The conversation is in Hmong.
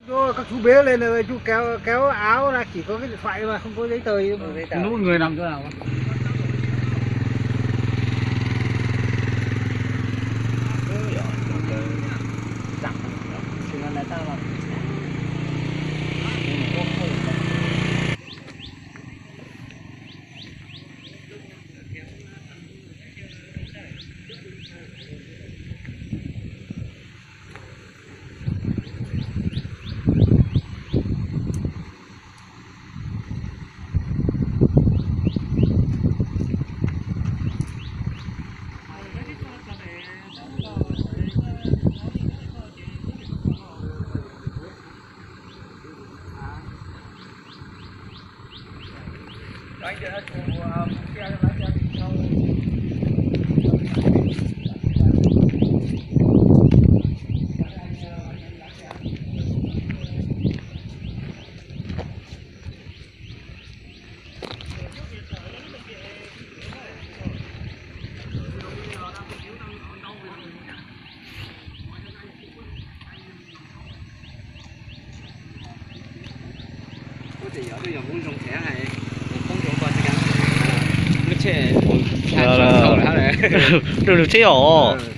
Ơ, các chú bế lên này, chú kéo, kéo áo ra, chỉ có cái điện thoại mà không có giấy tờ gì đâu mà. Không có giấy tờ. Không có người nằm chỗ nào. Lub tsheb os.